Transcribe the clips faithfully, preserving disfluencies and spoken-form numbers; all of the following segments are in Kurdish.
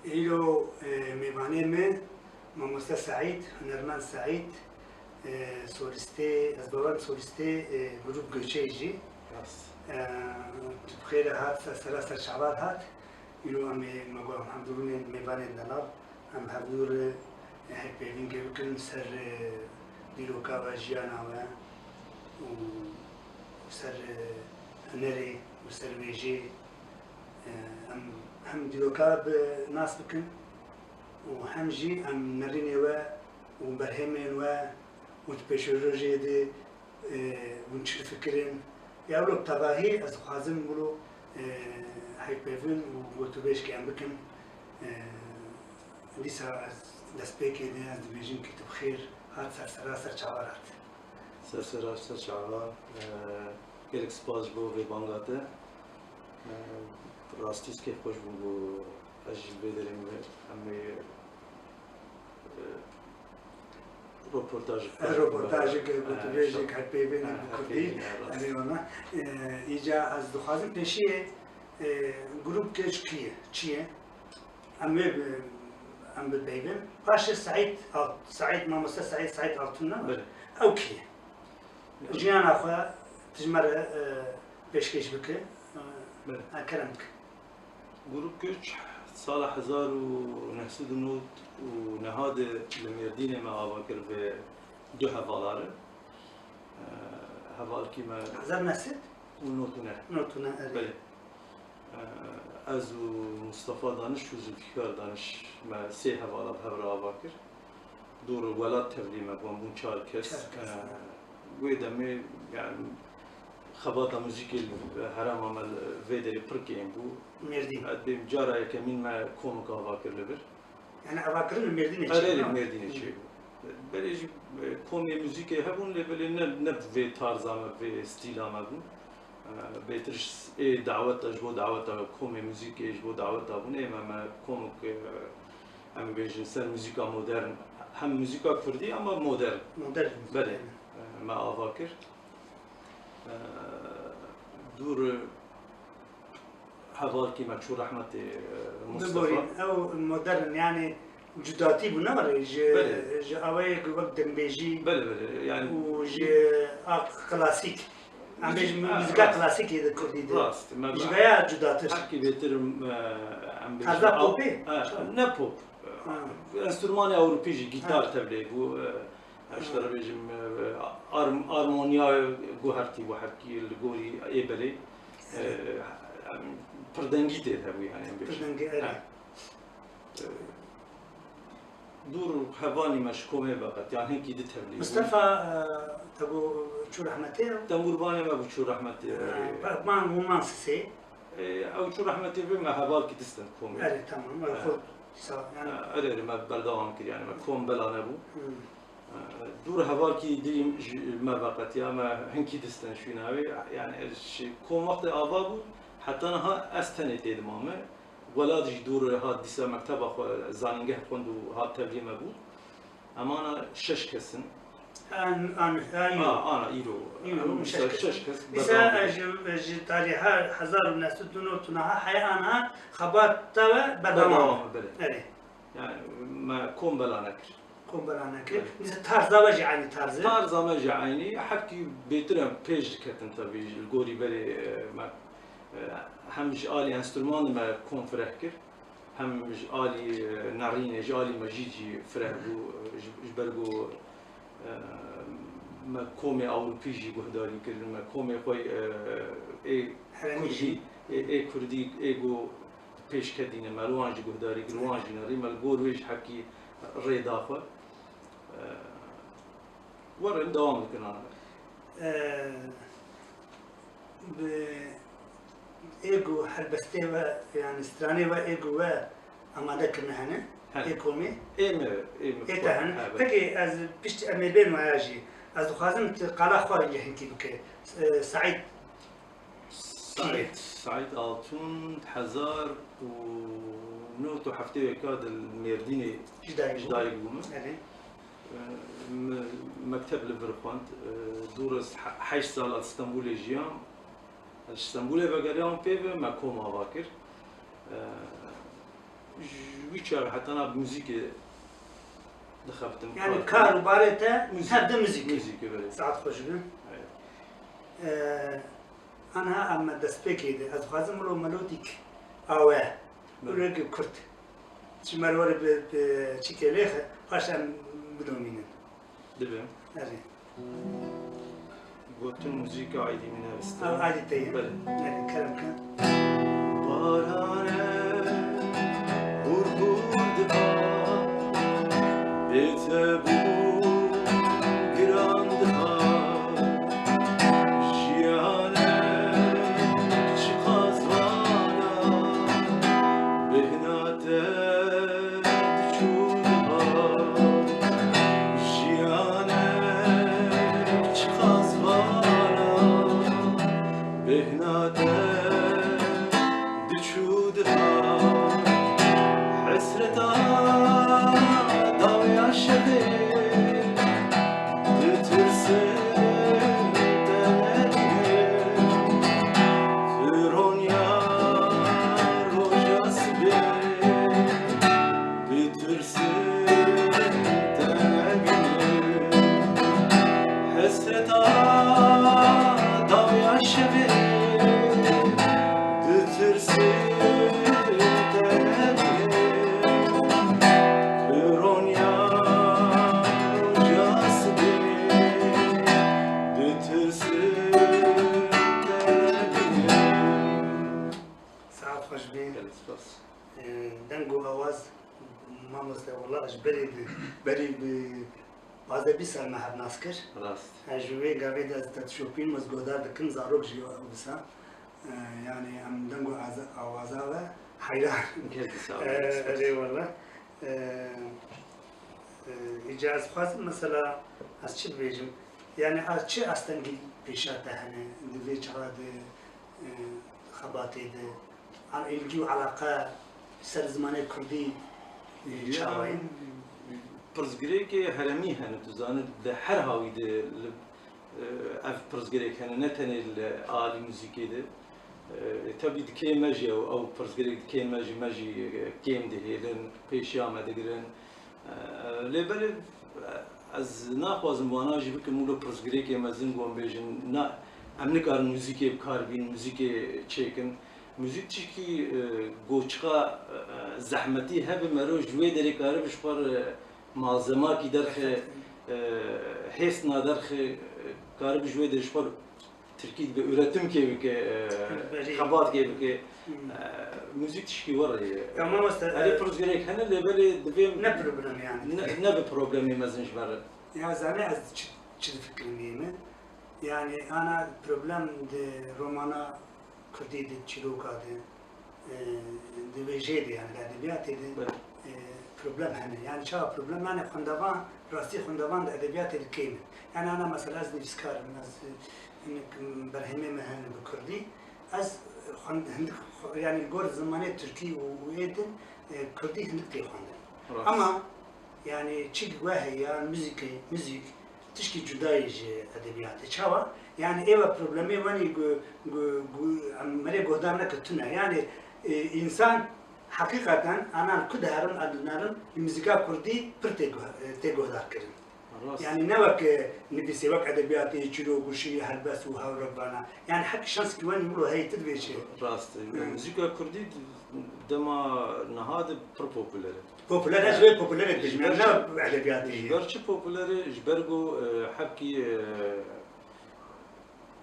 Îro, e, mêvanê me, Mamoste Seîd, hunermend Seîd, e, solistê, ez bawerim solistê, e, grup Göçê jî. Rast. E, tu bi xêr hat, ser sera ser çavar hat. Îro em ê, me got, em hevdû rûnên mêvanên delal, em hevdû re, e, hevpeyvîn bikin ser, e, dîroka we, jiyana we û ser, e, hunerê û ser wêjê. E, em hem dîroka bi nas bikin û hem jî em nerînê we û berhemên we û di pêşerojê de, e, hûn çi difikirin. Ya wilo tevahî ez dixwazim wilo, e, hevpeyvîn û gotûbêjkê em bikin. E, dîsa ez destpêkê de ez dibêjim kî tu bi xêr hat ser sera ser çavar hat. Ser sera ser çavar, e, gelek spas ji bo vê banga te. E, rastî kêfxweş bû ku ez ji vê derê em ê, e, roportaj, e, roportajek, e, gotûbêjek, hevpeyvînek bi kurdî. Erê, wana. E, îca ez dixwazim pêşiyê, e, grup Göç kî ye, çi ye? Em wê bi, em bipeyvin. Paşê Seîd Alt-, Seîd, mamoste Seîd, Seîd Altun ne? Belê. Ew kî ye? Jiyana xwe tu ji me re, e, pêşkêş bike. E, Belê. Ha, kerem bike. Grup Göç sala hezar û neh sed û nod û neh de li Mêrdînê me ava kir bi du hevala re. E, hevalkî me hezar neh sed û nod û neh. Nod û neh, erê. Belê. Ez û Mustafa Daniş û Zülfikar Daniş, me sê hevala bi hev re ava kir. Dûr welat tevlî me, wan bûn çar kes. Çar kes, e, ha. Wê demê, yani, xebata muzîkê li herêma me li vê derê pir kêm bû. Mêrdîn. Ez bêm cara yekemîn me komik ava kir li vir. Yani avakirin li Mêrdînê çêbû? Erê, li Mêrdînê çêbû. Belê jî, e, komê muzîkê hebûn, lê belê ne, ne bi vê tarza me, vê stîla me bûn. E, bêtir ji, ê daweta, ji bo daweta komê muzîkê, ji bo daweta bûn, ê me, me komik, e, em bêjin ser muzîka modern, hem muzîka kurdî ama modern. Modern muzîka. Belê, yani. E, me ava kir. E, dûr, e, Hevalkî me çû rehmetê, e, Mustafa. Biborîn, ew modern, yani cudatî bû, ne were ji, Belê. ji awayek wek dingbêjî Belê, belê, yani û ji a klasîk. Em bêjin, Muzîk-, muzîka ha, rast. klasîkê de kurdî de. Rast, me Ji be-, vaya cudatir. Herkî bêtir, e, em bêjin Tarza aw-, popê? e, Çawa? ne pop. Ha. Enstrûmanê ewropî jî, gîtar Ha. tevlê bû, e, Ji te re bêjim, e, arm-, armoniya guhertî û herkî li gorî ê berê, e, em, pirdengî tê de hebû, yani, em bêjin. Pirdengî, erê. Ha. E, dûr hevalî me ji komê veqet, yan hinkî di tevlî bûn. Mistefa, e, te got çû rehmetê? Tembûrvanê me bû çû rehmetê, Ha, erê. Pehman Muman Sisê. E, ew çû rehmetê vê me hevalkî distin komê. Erê, tamam, ew Ha. xurt dîsa, yani. Ha, erê, erê, me berdewam kir, yani, me kom bela nebû. Hmm. Dûr hevalkî dî ji me veqetiya, me hinkî distin şûna wê. Yani, ji kom wextê ava bû, heta niha ez tenê tê dimame. Welat jî dûr hat, dîsa mekteba xwe, zanîngeh xwend û hat tevlî me bû. Em ana şeş kes in. An, an, ha, îro. Ha, ana îro. Îro, Em şeş kes. şeş kes Dîsa, berdewam e, dikin. ji, ji tarîha hezar û neh sed û nod û neh heya ana xebata we berdewam e. Berdewam e, belê. Erê. Yani, me kom bela nekir. Kom bela nekir. Evet. Mesela tarza we jî aynî tarz e? Tarza me jî aynî. Herkî bêtir em pêş diketin tabii, li gorî berê, e, me, e, hem ji alî enstrûman me kom fireh kir, hem ji alî, e, nerînê, ji alî me jî jî fireh bû, e, ji, ji ber ku, e, me komê Ewropî jî guhdarî kirin, me komê xwe, e, ê Herêmî Kurdî, jî. ê, ê Kurdî, ê ku pêşketîne, me li wan jî guhdarî kir, wan jî nerî, me li gor wê jî hekî rê da xwe. E, werin dewam dikin ana. E, bi ê ku helbestê we, yani stranê we ê ku we amade kirine hene, Hene. ê komê? Ê me, ê me Ê te xwe, hene. he, be. Peki ez pişt em ê bên waya jî, ez dixwazim tu qala xwe jî hinkî bike. E, Seîd Saîd, Saîd Altun, hezar û neh sed û heftê û yek de li Mêrdînê Ji dayik bû. ji dayik bûme. Erê. Min mekteb li vir xwend. Dûr ez he-, heşt sala li Stenbolê jiyam. Ez ji Stenbolê vegeriyam pê ve me kom ava kir. Ji wî çaxê heta niha bi muzîkê dixebitim. Yani kar û barê te hevde muzîk e. Muzîk e, belê. Saet xweş be. Eyvallah. Ee, Anha em destpêkê de. Ez dixwazim wilo melodîk awe. Belê. Wilo kurt. Ji me re were bi, bi çîkê lêxe, paş em bidomînin. Dibe. Erê. Gotin muzîka Aydî min nivîste. Ev Aydî te ye. Belê. Erê, kerem ke. Barane hûr hûr diha, bê te bû giran diha. Jiyane çiqas vala, bêhna te diçû diha. Jiyane çiqas vala, bêhna te diçû diha. Hesreta dawiya şevê, ditirsim te nebîne. Tu ronya roja sibê, ditirsim te nebîne. Hesreta dawiya şevê, ditirsim te nebîne. Tu ronya roja sibê, ditirsim te nebîne. Saet xweş be. Gelek spas. Ee, deng û awaz, mamoste, wela ji berê bi, berê bi pazdeh bîst sal me hev nas kir. Rast. Ez ji wê gavê de ez te dişopînim, ez guhdar dikim, zarok jî wisa. Ee, yani em deng û aza-, awaza ve heyran. Gelek sağ ol, ee, gelek spas. Eyvallah. Ee, e, îca ez dixwazim, mesela, ez çi dibêjim? Yani ez çi astengî pêşa te hene, di vê çaxa de, e, xebatê de? An îlgî û eleqe ser zimanê kurdî, e, çawa ye? Pirsgirêkê heremî hene, tu zanî, di her hawî de li, e, ev pirsgirêk hene, ne tenê li alî muzîkê de. E, tevlî di kê me jî ew, ew pirsgirêk di kê me jî, me jî, e, kêm dihêlin, pêşiya me digirin. E, lê belê, e, ez naxwazim wana jî bikim wilo pirsgirêkê mezin ku em bêjin, na, em nikarin muzîkê bi kar bînin, muzîkê çêkin. Muzîk tişkî, e, goçiqa, e, zehmetî hebe mero ji wê derê karibe ji xwe re malzemakî derxe, e, hêsna derxe, e, karibe ji wê derê ji xwe re tirkî dibe, üretimkê bike, e, Belê. Xebatkê bike. Hmm. E, muzîk tişkî were ye. Ya mamoste, Erê e, pirsgirêk hene lê belê divê ne problem yani. Ne, ne bi problemê mezin ji me re. Ya zanî ez çi, çi difikirim yê me. Yani ana problem di romana kurdî de, çîroka de, e, di wêjeyê de, yani di edebiyatê de, Belê. e, problem hene. Yani çawa problem? Yani xwendevan, rastî xwendevan di edebiyatê de kêm in. Yani ana mesela ez nivîskar im, ez, e, hinek berhemê me hene bi kurdî. Ez xwend-, hindik xwe-, yani li gor zimanê tirkî û, û ê din, e, kurdî hindik tê xwendin. Rast. Ama yani çi wehê ya muzîkê, muzîk, tişkî cuda ye ji edebiyatê. Çawa? Yani ê ve problemê wenî gu, gu, gu, em merê guhdar neke tune. Yani, e, însan heqîqeten anan ku diherin, a dinerin, muzîka kurdî pir tê guh-, tê guhdar kirin. Rast. Yani ne wek, e, nivîsê, wek edebiyatê, çîrok û şîîr, helbest û hewrek vana. Yani hek şanskî wenî wilo heyî tu dibêjî. Rast. Hı. Muzîka kurdî dema niha de pir popûler e. Popûler e, ji wê popûlerê dibêjim, ne edebiyatê. Ji ber çi popûler e? Ji ber ku, e, hebkî,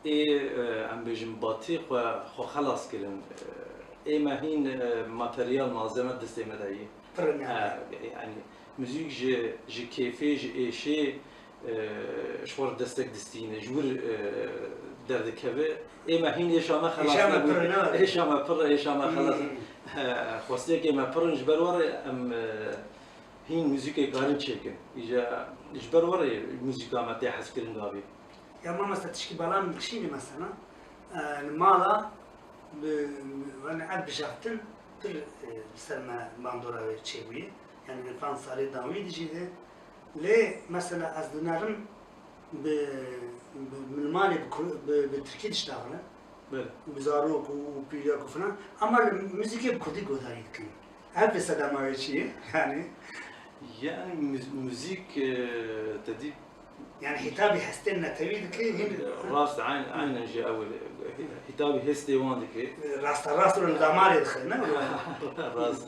e, ê, e, em bêjin batî xwe, xwe xelas kirin. E, ê me hîn, e, materyal, malzeme destê me de yî. Pir ne. E, yani, muzîk ji, ji kêfê, ji êşê, e, ji xwe re destek distîne, ji wir, e, derdikeve. Ê me hîn êşa me xelas nebû. Êşa me pir e, êşa me xelas. Hmm. E, xwestiyekê me pir in, ji ber were em, e, hîn muzîkê karin çêkin. Îja ji ber were muzîka me tê hezkirin gavê. Ya mamoste tişkî bala min dikişînî mesela, e, li mala bi, bi, yani ev bijaftin pir, e, bi ser me bandora wê çêbûye. Yani li van salê dawî de jî de. Lê mesela ez dinerim bi, bi milmalê bi kur-, bi, bi tirkî diştaxile. Belê. Bi zarok û, û pîrek û filan. Ama li muzîkê bi kurdî guhdarî dikin. Ev bi sedema wê çi ye? Yani, Yani müz- müzik e, te dî yani hitabî hestên netewî dike, hîn rast eyn- eynen jî ew hitabî hestê wan dike. Rasta rast li damarê dixe, ne? Rast.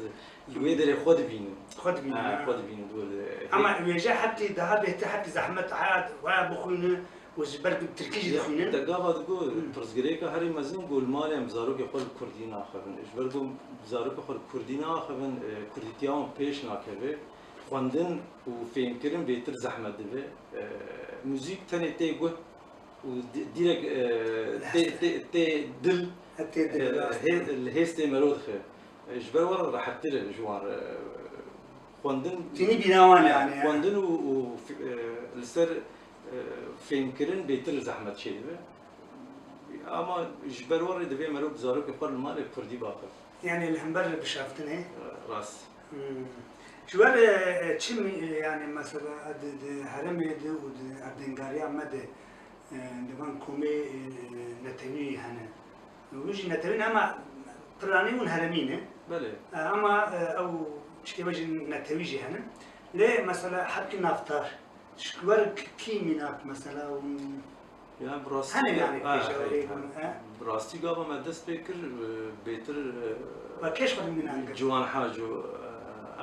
Li wê derê xwe dibînin. Xwe dibînin, Ha, ha. Xwe dibînin, dûr de. Ama wêje heptî daha bêhtir, heptî zehmet, haya waya bixwîne û ji ber ku tirkî jî dixwînin. Te gava digo pirsgirêka herî mezin ku li malê em zarokê xwe li kurdî naxivin. Ji ber ku zarokê xwe li kurdî naxivin, e, kurdîtiya wan pêş nakeve. Xwendin û fêmkirin bêtir zehmet dibe. E, Muzîk tenê tê guh û di- dîrek e, tê, tê, tê dil Heptê e, dil rast. hê- li hêstê mero dixe. E, Ji ber wan re rehettir e ji wan re. Xwendin Tînî bîra wan yani. Xwendin û, û f- e, li ser e, fêmkirin bêtir zehmet çêdibe. Ama ji ber wan re divê mero bi zarokê xwe li malê kurdî baxe. Yani li hember bişaftinê. Rast. Hmm. Ji wer e, e, çi mi- e, yani mesela di, di heremê de û di erdêngariya me de e, di van komê e, netewî hene. Wî jî netewî ne ama piranî hûn heremî ne. Belê. E, Ama e, ew çikê we jî netewî jî hene. Lê mesela hepkî naftar. Ji wer kî mînak mesela hûn Yani bi rastî Hene yani ha, pêşewarî ha, bûn, he? Bi rastî gava me dest pê kir e, bêtir e, Ve kêş xwe mînan kir. Ciwan Haco e,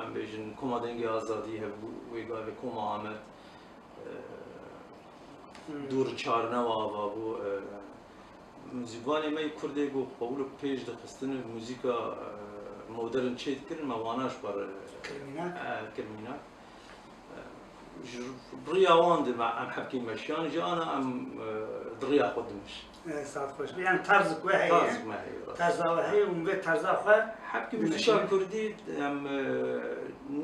em bêjin Koma Dengê Azadî hebû wê gavê Koma Amed. E, Hmm. Dûr çarnewa ava bû. E, muzîkvanê me yê Kurdê ku xwe wilo pêş dixistin, muzîka e, modern çê dikirin, me wana ji xwe re Kir mînak. e, kir mînak. E, Ji riya wan de me em hepkî meşiyan, ji ana em e, di riya xwe dimiş. E, Saet xweş. Yani tarz ku heye. Tarz me heye. Tarza we heye û vê tarza xwe Hepkî Dimeşin. muzîka kurdî em e,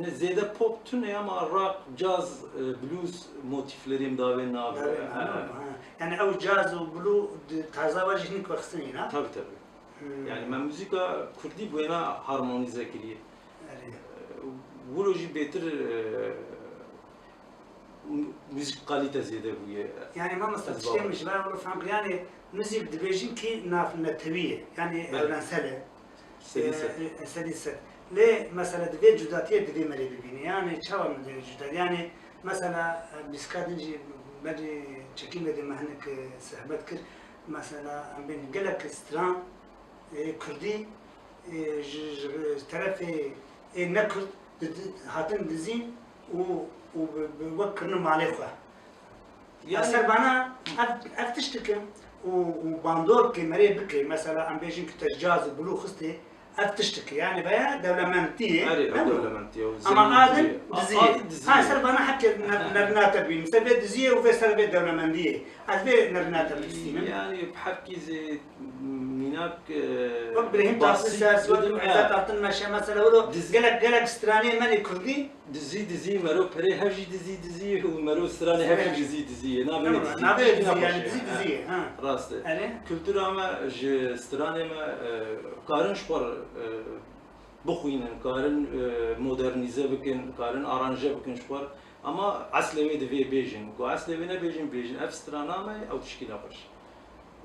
ne zêde pop tune ama rock, jazz, e, blues motiflerê em davê nabe. Dawê nano, ha. Yani ew caz û blu di tarza we jî hinik wexistinî na? Tabii tabii. Hmm. Yani me muzîka kurdî bi wêna harmonize kiriye. Erê. Wilo jî bêtir e, mu- muzîk kalîte zêde bûye. Yani mamosta Ez tiştê bawer. Min ji ber wilo fehm kir, yani muzîk dibêjin kî navnetewî ye. Yani Belê. evrensel e. Sedî sed. E, e, sedî sed. Lê mesela divê cudatiyê divê merê bibîne. Yani çawa min divê cuda? Yani mesela e, bîska din jî berî çekîm vedê me hinek e, sehbet kir. Mesela em bên gelek stran e, kurdî e, ji, ji terefê ê ne kurd di, di, hatin dizîn û, û bi, bi wek kirine malê xwe. Ya Yani- ser vana ev, ev tişt dike û, û bandor ke merê bike, mesela em bêjin ki te caz û bulu xistê, ev tişt dike. Yani veya dewlemendiyê. Erê, ne ev bu? dewlemendiyê. Ama Zengînî adil ye. A- diziyê. Adil diziyê. Ha, ser vana hepke ner- nerina te bînim. Ser vê diziyê û vê ser vê dewlemendiyê. Ez vê nerina te bistînim. Yani hepkî zê mînak e, Wek Brehîm basî Tatlises, wek dedim, Mirzet e, Altınmeşe, mesela wilo Diz- gelek, gelek stranê me lê kurdî. Dizî dizî mero perê hev jî dizî dizî û mero stranê hev jî dizî dizî ye. Navê Tamam, dizî, navê tişkî dizî, nexweş yani e. dizî dizî ye, ha. Rast e. Erê? Kultura me ji stranê me e, karin ji xwe re e, bixwînin, karin e, modernîze bikin, karin aranje bikin ji xwe re. Ama eslê wê divê bêjin. Ku eslê wê nebêjin, bêjin. Ev strana me ew tişkî nexweş.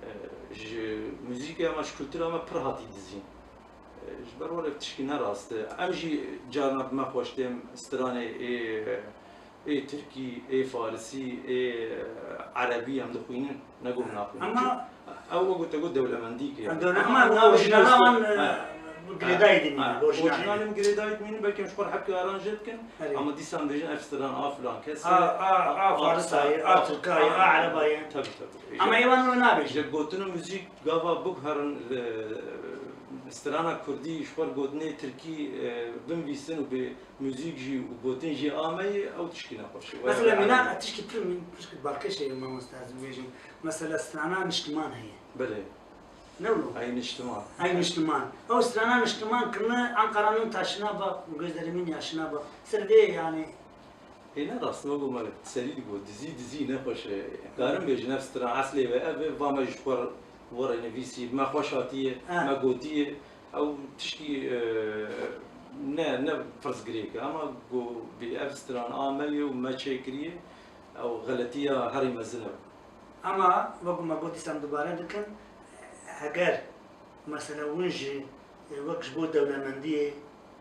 E, Ji muzîkê me, ji kultura me pir hatî dizîn. E, Ji ber were tişkî ne rast e. Em jî carna bi me xweş tên stranê ê, ê tirkî, ê farisî, ê erebî em dixwînin. Ne got naxwînin. Ama- Ew wek te got dewlemendî ke. Em dewle-, ama na orijinala wan, e, girêdayî dînin, Ha, orijinal. Orijinalê em girêdayî dînin, belkî em ji xwe re hepkê aranjê dikin. Erê. Ama dîsan dibêjin ev stran a filan kes. A, a, a, Farisayê, a Tirkayê, a Erebayê. Tabii tabii. Ama ê wan wilo nabêjin. Ji gotin û muzîk gava biguherin li strana kurdî ji xwe re gotinê tirkî e, binivîsin û bi muzîk jî û gotin jî ameyê ew tişkî nexweş e. Mesela mîna tişkî pir, pir balkêş e mamosta ez bibêjim. Mesela strana niştiman heye. Belê. Ne wilo? Ay niştiman. Ay niştiman. Ew strana niştiman kirine Ankara nû taşına bak, gözlerimin yaşına bak. Ser vê yani. Ê ne rast e, wek me serî digot, dizî dizî nexweş e. Karin bêjin ev stran eslê ve ev e, va me ji xwe re were nivîsî, me xweş hatiye, Ha. me gotiye. Ew tişkî e, ne, ne pirsgirêk e, ama go bê ev stran a me ye û me çêkiriye, ew xeletiya herî mezin e. Ama wek me got dîsa em dubare dikin, heger mesela hûn jî e, wek ji bo dewlemendiyê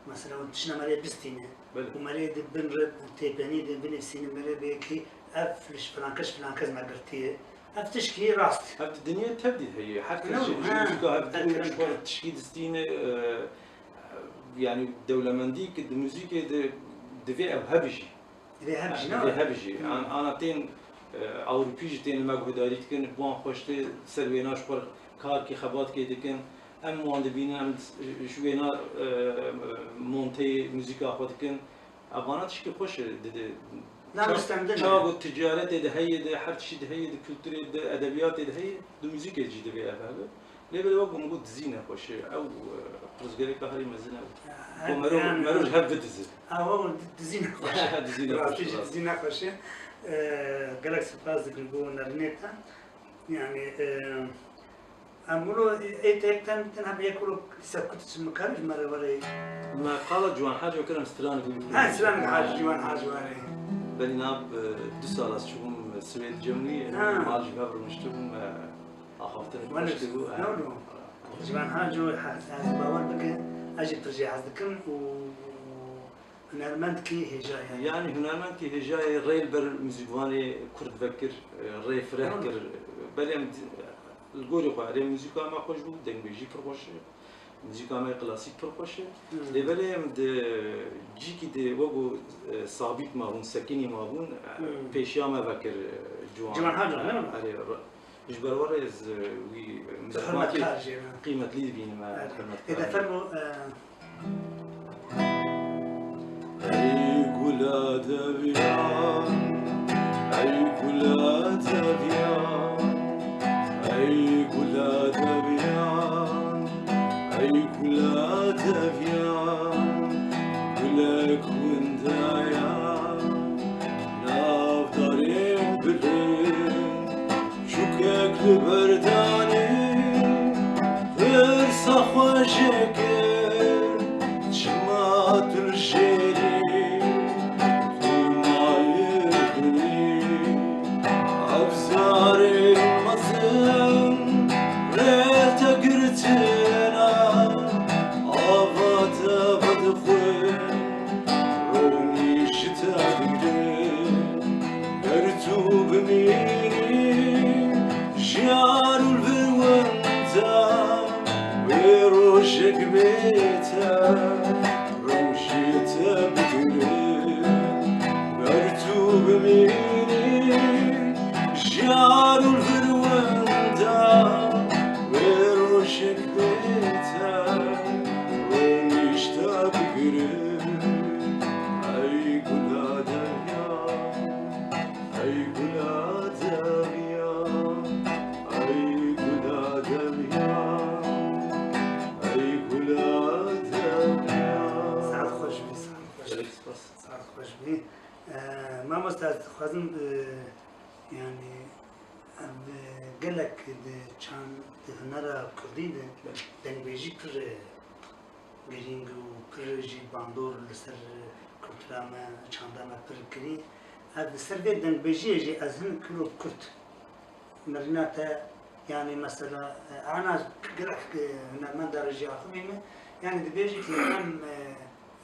Mesela, hûn tiştine merê bistîne. Belê. Û merê di bin re têpenî de binivîsîne, merê bê ki ev ji filan kes, filan kes me girtiye. Ev tişkî rast. Ev di dinyê tev dî heye. Her kes Ino, ji, ji ha, muzîka hev her dû, kerem ji xwe dikin. Tişkî distîne, e, yani dewlemendî ki di muzîkê de divê ev hebijî. Divê hebijî, Ha, ne? Divê hebijî. Hmm. An-, ana tên, e, Ewropî jî tên li me guhdarî dikin, bi wan xweş tê ser wêna ji xwe karkî xebatkê dikin. Em wan dibînin, em ji wêna, e, monteyê muzîka xwe dikin. Evana tişkî xweş e, di, di, Na, ça-, ristendin e. Çawa ku ticaretê de heye, de her tiştî de heye, di kulturê de, edebiyatê de heye, di muzîkê jî divê ev hebe. Lê belê wek min got dizî nexweş e. Ew, e, pirsgirêka herî mezin ew. Ya, Ku her, mero, yani, mero ji hev bidize. Ha, ew di-, dizî nexweş e. Dizî nexweş Rastî e, jî rast. Dizî nexweş e. E, gelek spas dikim bo nerînê te. Yani, e, em wilo ê tek ten, ten heb yek wilo kîse kut çi mikarî ji me re were. Me qala Ciwan Hacî wekir em stranek bû. Ha, stranek Hacî, Ciwan Hacî were. Belî nav, e, du sal ez çûbûm Swêd cem wî, e, Ha. mal jî hev rûniştibûm, e, Axaftin Wene xweş dibû, no, no. Ciwan Hacî, ez bawer bike, ez jî pir jê hez dikim û hunermendkî hêja ye. Yani hunermendkî hêja ye, rê li ber muzîkvanê kurd vekir, rê fireh Doğru. kir. Belê em di-, li gorî xwe, erê muzîka me xweş bû, dengbêjî pir xweş e. Muzîka me klasîk pir xweş e. Hmm. Lê belê em di cîkî de wek ku, e, Sabît mabûn, Sekinî mabûn, e, Hmm. pêşiya me vekir, e, Ciwan. Ciwan Hacî, ne? Erê, r-, Ji ber we re ez, e, wî, e, Hurmetkar jê me. Qîmetlî dibînim, e, Evet. Hurmetkar. Êde fermo, e, Ey gula deviyan, ey gula deviyan, ey gula deviyan, ey gula deviyan, gulek winda ya, nav darên bilind. Çûkek li berdanê pirsa xwe jê kir, çima tu li jêrî xumayê dilî? Ev zarê mezin rê te girtina, ava te vedixwin. Ronî ji te digre, ger tu bimînî, jiyan û li vir winda, wê rojek bê te, rûn ji te bigire. Ger tu bimînî, jiyan û li vir winda, wê rojek bê te, ronî ji te bigire. Ey gula derya, ey gula derya, ey gula derya, ey gula derya. Saet xweş bî, saet xweş bî. Gelek spas. Saet xweş bî. Ee, mamoste, ez dixwazim, e, yani, em, e, gelek di çand, di hunera kurdî de Belê. dengbêjî pir, e, girîng û pir jî bandor li ser kultura me, çanda me pir kirî. Ev li ser vê dengbêjiyê jî ez hinek kilo kurt nerîna te, yanî mesela, e, ana gelek, e, hunermenda re jî axivî me, yanî dibêjî ki em, e,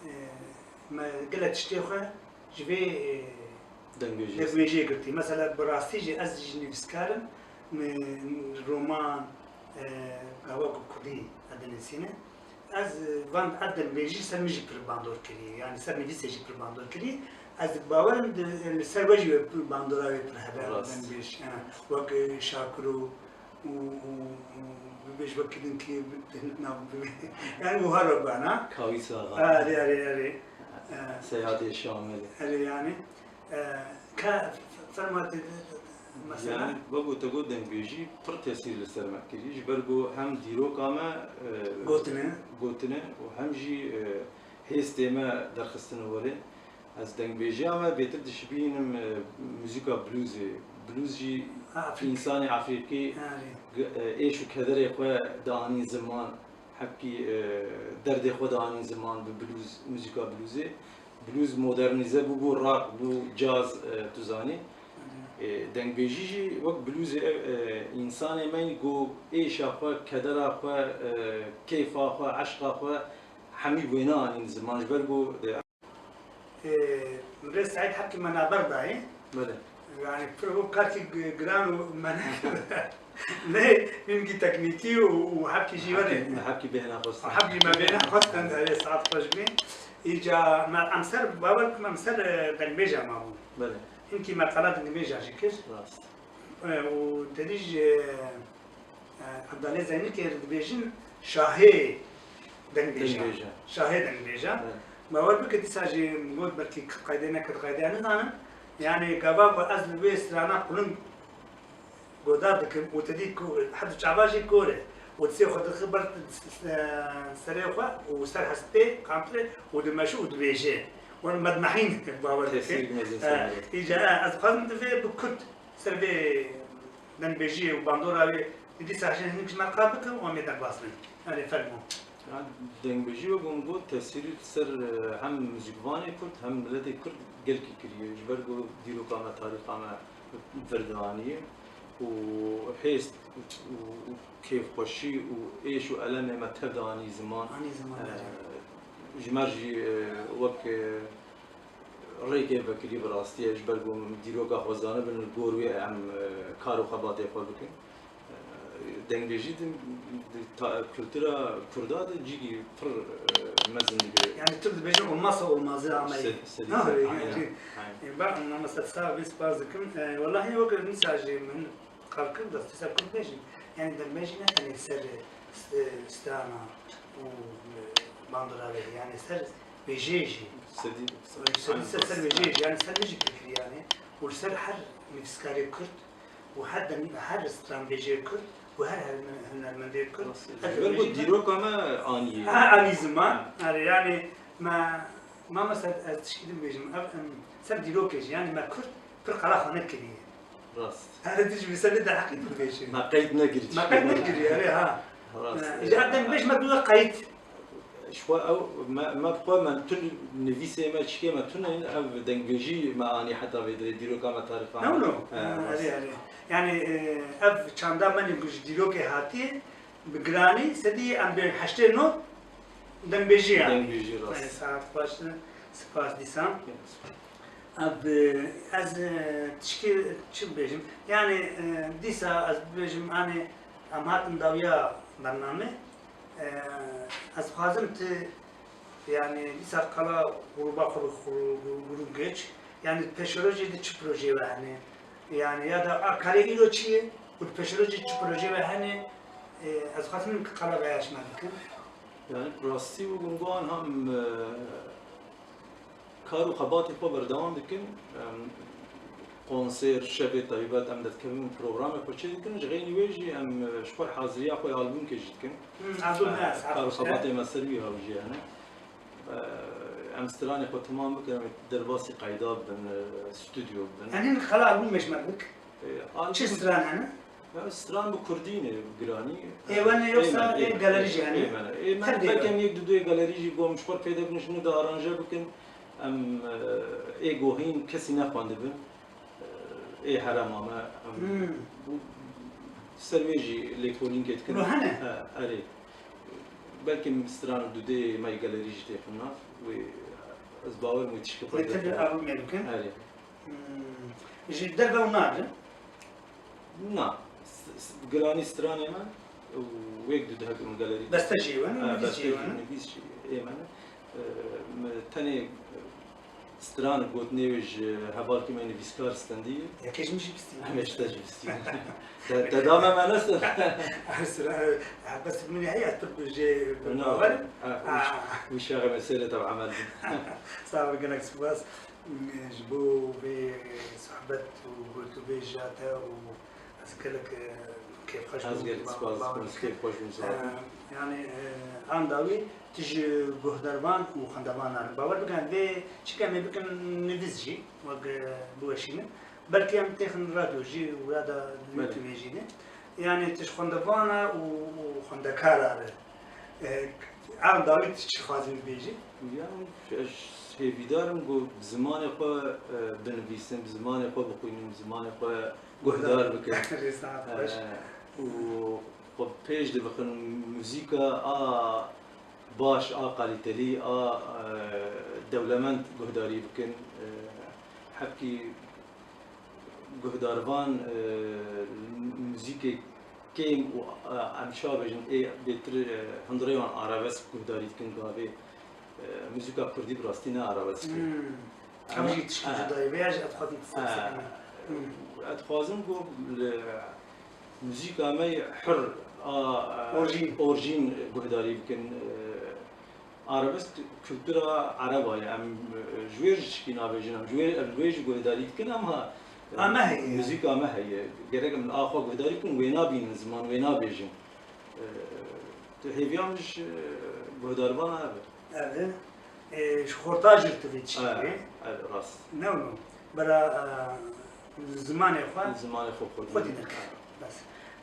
e, me gelek tiştê xwe ji vê, e, Dengbêjiyê. dengbêjiyê girtî. Mesela bi rastî jî ez jî nivîskar im, min roman, e, gava ku kurdî ez dinivîsînim. Ez, e, van ev dengbêjî ser min jî pir bandor kirî, yanî ser nivîsê jî pir bandor kirî. Ez bawer im di, li ser we jî wê pir bandora wê pir hebe Rast. dengbêj. Ha, wek, e, Şakiro û, û, û bibêj wekî din kî bi-, bi-, nav bibe. Yani wiha re bana. Kawîs Axa. Erê, erê, erê. E, Seyadê Şamelê. Erê yani. E, ka f-, ferma te, te, te, mesela? Yani, wek ku te got dengbêjî pir tesîr li ser me kirî. Ji ber ku hem dîroka me, e, Gotine. gotine û hem jî, e, hêstê me derxistine werê. Ez dengbêjiya me bêtir dişibînim, e, muzîka bluesê. Blues jî Ha, Afrik. însanê Afrîkî Erê. g-, e, êş û kederê xwe dianî ziman, hepkî, e, derdê xwe dianî ziman bi blues, muzîka bluesê. Blues modernîze bû, bû rock, bû caz, e, tu zanî. Erê. E, dengbêjî jî wek bluesê, e, e, însanê me ku êşa xwe, kedera xwe, e, kêfa xwe, eşqa xwe, hemî wêne anîn ziman ji ber ku de Ee, Mirê Seîd hepkî me naber dayê. Belê. Yani pir bû karkî g-, giran û me nekird. Lê hînkî teknîkî û, û hepkî jî were. Hepkî, hepkî bêhna xwestin. Hepkî me bêhna xwestin, erê saet xweş bî. Îca me em ser, bawer kim em ser, e, dengbêja ma bû. Belê. Hînkî me qala dengbêja jî kir. Rast. E, û te dî jî, e, Ebdalê Zeynikê dibêjin şahê dengbêja. Dengbêja. Şahê dengbêja. Evet. Bawer bike dîsa jî min got belkî qeydê nekir, qeydê nizanim. Yani gava ku ez li wê strana qulin godar dikim û te dî ku heta çava jî kor e. Û distê xwe dixi ber serê xwe û ser hestê qantirê û dimeşi û dibêje. Wan medmehîn bawer dike. Tesîrek mezin ser. Îca, e, ez dixwazim divê bi kurt ser vê dengbêjiyê û bandora wê, dîsa hişên hinek ji me qal bikin û em ê derbas bin. Erê, fermo. Ya, dengbêjî wek hûn got, tesîrî li ser, e, hem muzîkvanê kurd, hem miletê kurd gelkî kiriye. Ji ber ku dîroka me, tarîxa me vir dianiye û hêz û, û kêfxweşî û êş û elemê me tev de anî ziman. Anî ziman, e, erê. Ji me jî, e, wek, e, rêkê vekirî bi rastî ye, ji ber ku em dîroka xwe zanibin, li gor wê em, e, kar û xebatê xwe bikin. E, dengbêjî di, di ta-, kultura kurda de cîkî pir, e, mezin digire. Yani tu dibêjin olmazsa olmazı ama. Se-, sedî sed, aynen, aynen. E, ben olmazsa sağ bin spas dikim. E, wellahî wek nisa jî min Qal kir, destê ser kir bêjin. Yani dengbêjî ne tenê ser, e, strana û, e, bandora wê, yani ser wêjeyê jî. Sedî, sedî ser, ser wêjeyê jî, yani ser min jî fikirî yani. Û li ser her nivîskarê kurd û her den-, her stranbêjê kurd û her, her hunermendê kurd. Rast e. Her ji ber ku wêjeyê dîroka me anî. Ha, anî ziman. Ha. Yani, yani me, mamoste ez tişkî din bêjim. Ev, em, ser dîrokê jî, yani me kurd pir qala xwe nekiriye. Rast. Her tu ji vî serê de heqî dibêjin. Me qeyd nekirî. Me qeyd nekirî, erê ha. Rast. Ji her dengbêj me bûye qeyd. Ji xwe ew, me, me bi xwe me tu nivîsê me çikê me tune, ev dengbêjî me anî heta vê dirê dîroka me tarîxa me. No, no. He, rast. Erê, erê. Yani, e, ev çanda me ne ku ji dîrokê hatiye, bi giranî sedî em bê heştê nod dengbêjî yani. Dengbêjî, rast. Erê, saet xweş, spas dîsan. Yes. Ev, e, ez, e, tişkî çi bibêjim? Yani, e, dîsa ez bibêjim, hani, em hatin dawiya bername. E, ez dixwazim tu, yani, dîsa qala grûba xwe, xwe, grûb geç. Yani, pêşerojê de çi projeyê we hene? Yani, ya da a karê îro çi ye? Û di pêşerojê çi projeyê we hene? E, ez dixwazim qala veya ji me bikin. Yani, rastî û gunguan hem, e, Kar û xebatê xwe berdewam dikin. Em, konser, şevê taybet em derdikevin, programê xwe çêdikin. Ji xeynî wê jî em, e, ji xwe haziriya xwe ya albûmkê jî dikin. Hmm, albûm, e, kar û xebatê me ser wî hewce hene. E, em stranê xwe temam bikin, em ê derbasî qeyda bibin, e, stûdyo bibin. Em hîn qala albûmê ji me bik. E, albûm. Çi stran hene? Ya, stran bi kurdî ne, bi giranî. Ê we ne, yoksa ê galerî jî hene? Ê me ne. Ê me ne. Her dê belkem yek du dê galerî jî gom ji xwe pê de bin, ji nû de aranje bikin. Em, e, ê gohîn kesî nexwendibin. E, ê herema me, em, hmm, bu ser wê jî lêkolînkê dikin. Lo hene? He, erê. Belkim stran du dê me galerî jî têxin nav. Wê, ez bawer im wê tişkî xwe. Wê tevî albûmê bikin? Erê. Hmm. Ji derve û nadin? Na. S-, s-, giranî stranê me û wek du dehek min galerî. Beste jî wen, ha, nivîs jî wen. Nivîs jî ê me ne. E, me tenê stran gotinê wê ji hevalkî me nivîskar stendî. Yekê ji min jî bistî. Em ê ji te jî bistî. Te, te da me, me ne ser. Her sira, e, bes min heye, ez pir jê bawer im. Ha, ha. Wî şaxê me sêre te bi emel bin. Sağ ol, gelek spas. Ji bo vê sohbet û gotûbêja te û ez gelek, e, kêfxweş bûm. Ez gelek spas dikim, ez kêfxweş bûm, sağ ol. E, yani, e, anda wî tu ji guhdarvan û xwendevanan bawer bikin, vê çike em ê bikin nivîs jî, wek, e, biweşînin. Belkî em têxin radyo jî û ya da YouTube jî ne. Yani tu ji xwendevana û, û xwendekara re, e, ew dawî tu çi dixwazî bibêjî? Yani ez hêvîdar im ku bi zimanê xwe, e, binivîsim, bi zimanê xwe bixwînim, bi zimanê xwe guhdar bikim. Rêzan xweş. E, û xwe pêş de bixin muzîka a baş, a kalîtelî, a, e, dewlemend guhdarî bikin. E, hebkî guhdarvan, e, muzîkê kêm û, e, em çawa bêjin, ê bêtir, e, hundirê wan arabesk guhdarî dikin gavê, e, muzîka kurdî bi rastî ne arabesk e. Hmm. Ev jî tişkî cuda ye, vêya jî ez dixwazim tu qise bikin. Hmm. Ez dixwazim ku li muzîka me hir a, e, orjîn, orjîn guhdarî bikin. E, Arabesk kultura ereba ye. Em, e, ji wê jî tişkî nabêjin. Em ji wê, em ji wê jî guhdarî dikin. Em ha, e, a me heye. Muzîka me heye. Gerek em a xwe guhdarî bikin, wê nabînin, ziman wê nabêjin. E, tu hêviya min ji guhdarvana ev e. Ev e. E, ji xorta jî tu vê tişkî. E, e, rast. Ne wilo. Bera, e, zimanê xwe. Zimanê xwe xwedî. Xwedî dike. Bes.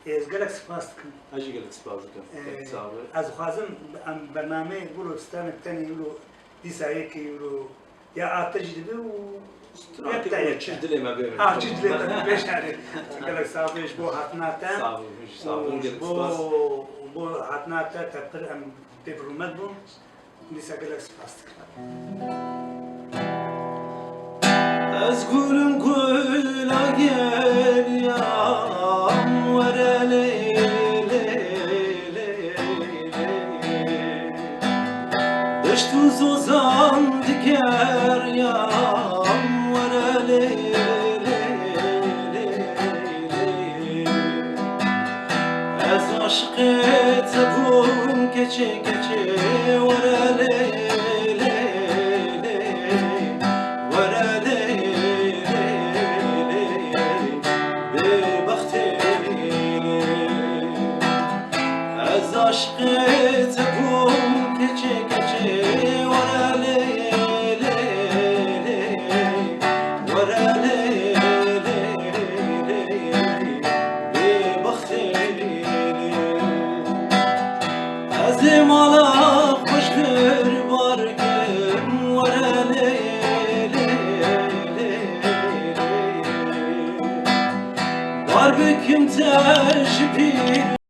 Ez gelek spas dikim. Ez jî gelek spas dikim. Ee, Gelek sağ ol. Ez dixwazim em bernameyê wilo standek tenê wilo dîsa yekê wilo ya a te jî dibe û Artık ya te wilo yekê. Çi dilê me bê. Ha, çi dilê me bê, beşarê. Gelek sağ ol ji bo hatina te. Sağ ol, sağ ol. Û gelek spas. Bo, bo hatina te, te pir em pê bi rûmet bûn. Dîsa gelek spas dikim. Ez gulim gula geliyam, were lê, lê, lê, lê. Deşt û zozan digeriyam, were lê, lê, lê, lê. Ez aşiqê te bûm, keçê, keçê, were lê, lê, lê, were lê, lê, lê, bêbextê lê. Ez aşiqê te bûm, keçê, keçê, were lê, lê, lê, were lê, lê, lê, bêbextê lê. Ez ê mala xwe ji vir bar kim, were lê, lê, lê, lê. Bar bikim te ji bîr.